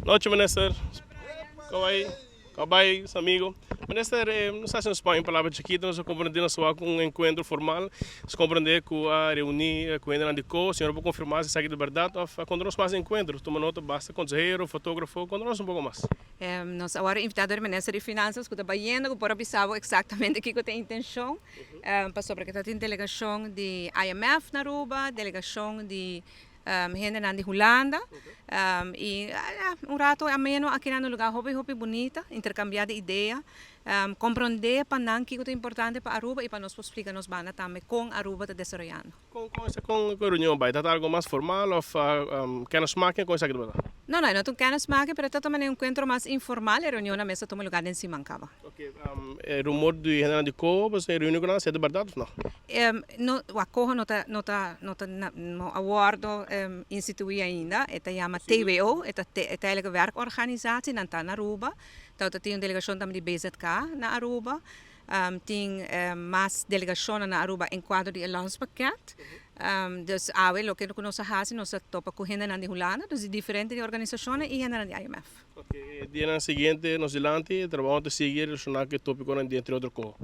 Nochi, minister. Kon bai? Kon bai, amigo? Minister, nos ta hasi nos pa un palabra chikito. Nos a komprendé nos wak un enkuentro formal. Nos komprendé ku a reuní ku hendenan di ko. Señor por konfirmá si esaki ta bèrdat òf a konta nos mas enkuentro. Tuma nota basta konsehero, fotógrafo, konta nos un poko mas. Nos a wòrdu invitá dor e minister di Finansas ku ta bayendo ku por a bisa bo eksaktamente kiko ta e intenshon. Pasobra ku ta tin delegashon di IMF na Aruba, delegashon di hendenan di Hulanda y un rato ameno aki na un lugar hopi hopi bunita, intercambia di idea, comprende pa nan kico ta importante pa Aruba y pa nos por splica nos banda tambe con Aruba ta desaroyando. Con con e reunion bay? Ta ta algo mas formal of kennismaking? Con esaki ta bata? No, no, e no ta un kennismaking, pero ta ta manera un encuentro mas informal. E reunionnan mes ta tuma lugar den siman caba. Ok, e rumor di hendenan di Coho pues e reunion cu nan a haci ta berdad of no? No, wak Coho no ta, no ta, no ta, no a wordo institui ainda. E ta yama TWO, e ta Tijdelijke Werkorganisatie, nan ta na Aruba. Tawata tin un delegacion tambe di BZK na Aruba. Tin mas delegacionnan na Aruba en cuadro di e landspakket. Dus awe loke cu nos a haci, nos a topa cu hendenan di Hulanda, dus di diferente di organisacionnan y hendenan di IMF. Ok, e dianan siguiente nos dilanti e trabao ta sigui relaciona cu e topiconan di entre otro coho.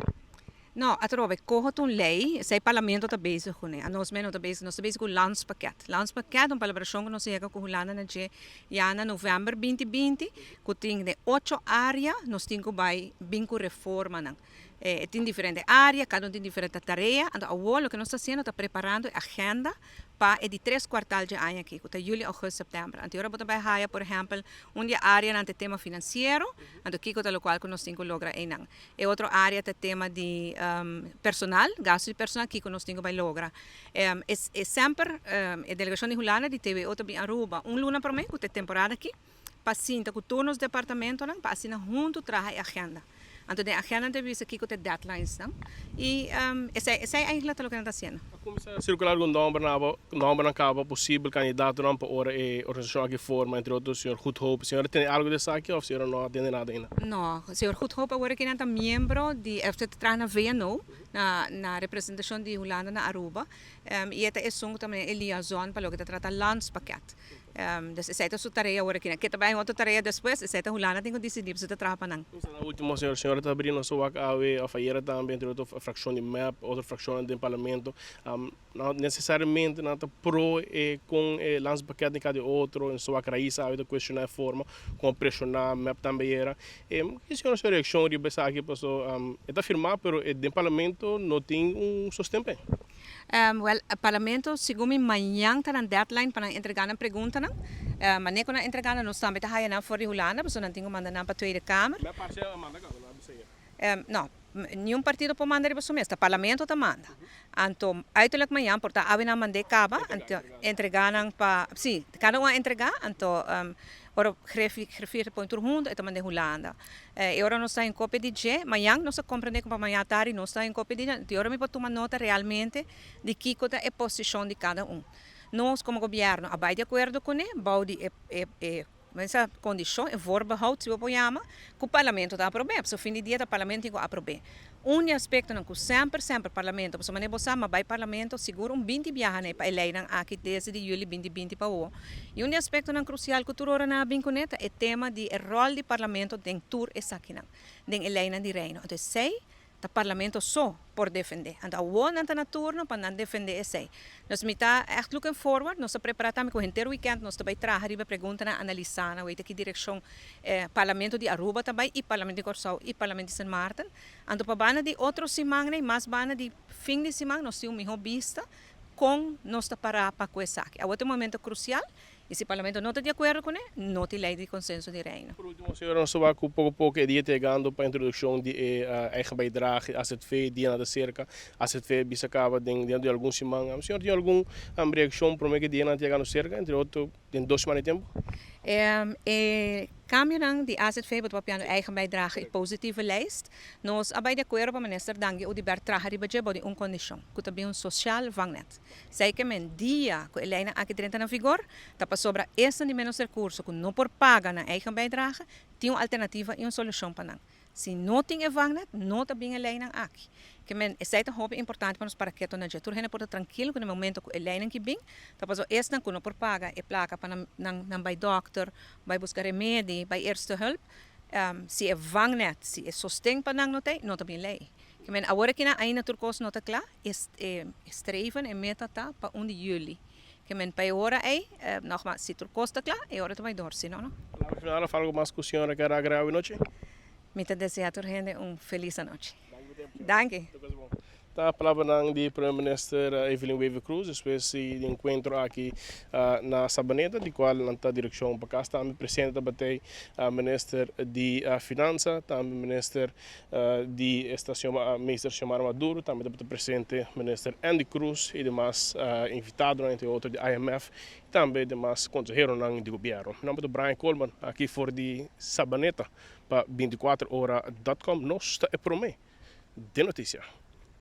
No, atrobe, coho ta un ley, esey parlamento ta bezig cune, anos mes no ta bezig, nos ta bezig cu landspakket. Landspakket ta un palabracion cu nos a yega cu Hulanda na dje ya na november 2020, cu tin den ocho area nos tin cu bay bin cu reformanan. E tin diferente area, cada un tin diferente tarea, anto awor loke nos ta haciendo ta preparando e agenda pa e di tres kwartal dje aña aki, ku ta juli, august, september. Anto ora bo ta bai haya, por ehèmpel, un di e areanan ta e tema finansiero, anto kiko ta lokual ku nos tin ku logra einan. E otro area ta e tema di personal, gastu di personal, kiko nos tin ku bai logra. E semper e delegashon di Hulanda di TWO ta bin Aruba un luna promé ku ta e temporada aki, pa sinta ku tur nos departamentonan pa asina huntu traha e agenda. Anto den agenda nan ta bisa kiko ta e deadlinesnan i esei esei eigenlijk ta loke nan ta hasiendo. A kuminsá sirkulá algun nòmber na abo, nòmbernan kaba posibel kandidatonan pa ora e organisashon aki forma, entre otro señor Goedhoop. Señor a tende algu di esaki òf señor no a tende nada ainda? No, señor Goedhoop awor aki nan ta miembro di, e ta traha na VNO, na na representashon di Hulanda na Aruba, i e ta esun ku ta manera e liaison pa loke ta trata landspakket. Dus esei ta su tarea ora kina. Ke ta bai otro tarea despues, esei ta Hulanda tin ku disidí pasobra ta traha pa nan. Na ultimo, señor, señora ta habri nos wak awe of ayera tambe entre otro frakshon di mep, otro frakshonnan den parlamento. No nesesariamente nan ta pro e kon e landspakket den kada otro, nos wak Raiz awe ta kuestioná e forma kon a preshoná mep tambe ayera. Ki señora su reakshon riba esaki paso e ta afirmá pero e den parlamento no tin un sosten p'e. Wèl, Parlamento segun mi mañan ta nan deadline pa nan entregá nan preguntanan. Manera ku nan entregá nan nos tambe ta haya nan for di Hulanda pasobra nan tin ku manda nan pa Tweede Kamer. Mi a parse a manda kaba, no a bisa ya. No, niun partido por manda riba su mes, ta Parlamento ta manda. Anto uiterlijk mañan por ta awe nan mand'é kaba, anto entregá nan pa, sí, kada un a entregá, anto Ora griffier ta pone tur hunto e ta manda e Hulanda. E ora nos ta en copia di dje, mañan nos ta comprende cu pa mañan tardi nos ta en copia di dje, di ora mi por tuma nota realmente di kico ta e posicion di cada un. Nos como gobierno a bay di acuerdo cune bao di e e e condicion, e voorbehoud si bo por yama, cu parlamento ta aprobe. Pasobra fin di dia ta parlamento tin cu aprobe. Un di aspektonan ku semper semper Parlamento, pasobra manera bo sa m'a bai Parlamento sigur un 20 biaha nei pa e leinan aki desde di juli 2020 pa awo. I un di aspektonan krusial ku tur ora nan a bin kuné ta e tema di e ròl di Parlamento den tur esakinan, den e leinan di Reino. Anto esei ta Parlamento so por defendé. Anto awo nan ta na turno pa nan defendé esei. Nos mi ta ègt looking forward, nos ta prepará tambe ku henter wikènt nos ta bai traha riba e preguntanan, analisá nan, weta ki direkshon Parlamento di Aruba ta bai i Parlamento di Kòrsou i Parlamento di Sint Maarten. Anto pa banda di otro siman nei, mas banda di fin di siman nos tin un mihó bista kon nos ta pará pa ku esaki. Awor ta un momento krusial i si Parlamento no ta di akuerdo kuné, no tin lei di konsenso di Reino. Por último, señora, nos ta wak ku poko poko e dia ta yegando pa introdukshon di e eigen bijdrage, AZV, dianan ta serka. AZV bisa kaba den dentro di algun siman. Señor tin algun reakshon promé ku e dianan ta yegando serka, entre otro den dos siman di tempu? E kambionan di AZV bo ta papiando eigen bijdrage i positieve lijst. Nos a bai di akuerdo pa Minister Dangui Oduber traha riba dje bou di un kondishon, ku ta bin un sosial vangnet. Esei ke men dia ku e leinan aki drenta na vigor, ta pasobra esnan di menos rekurso ku no por paga nan eigen bijdrage, tin un alternativa i un solushon pa nan. Si no tin e vangnet, no ta bin e leinan aki. Ke men, esei ta hopi importante pa nos para keto na dje. Tur hende por ta trankil ku na momento ku e leinan ki bin, ta paso esnan ku no por paga e plaka pa nan nan nan bai dòkter, bai buska remedi, bai eerste hulp, si e vangnet, si e sosten pa nan no ta ei, no ta bin lei. Ke men, awor akinan ainda tur kos no ta kla, e e streven, e meta ta pa un di yüli. Ke men pa e ora ei, nògmas, si tur kos ta kla, e ora ta bai dor, si no, no. Palabra final of algo mas ku señora ker agrega awe nochi? Mi ta desea tur hende un felis anochi. Danki. Ta palabranan di Prome Minister Evelyn Wever-Croes despues di encuentro aki na Sabaneta, di cual nan ta direccion pa cas. Tambe presente tabatey Minister di Finansa, tambe Minister di estacion Minister Xiomara Maduro, tambe tabata presente Minister Andy Croes y demas invitadonan entre otro di IMF y tambe demas conseheronan di gobierno. Mi nomber ta Brian Koolman aki for di Sabaneta pa 24 ora dot com. Nos ta e prome den noticia.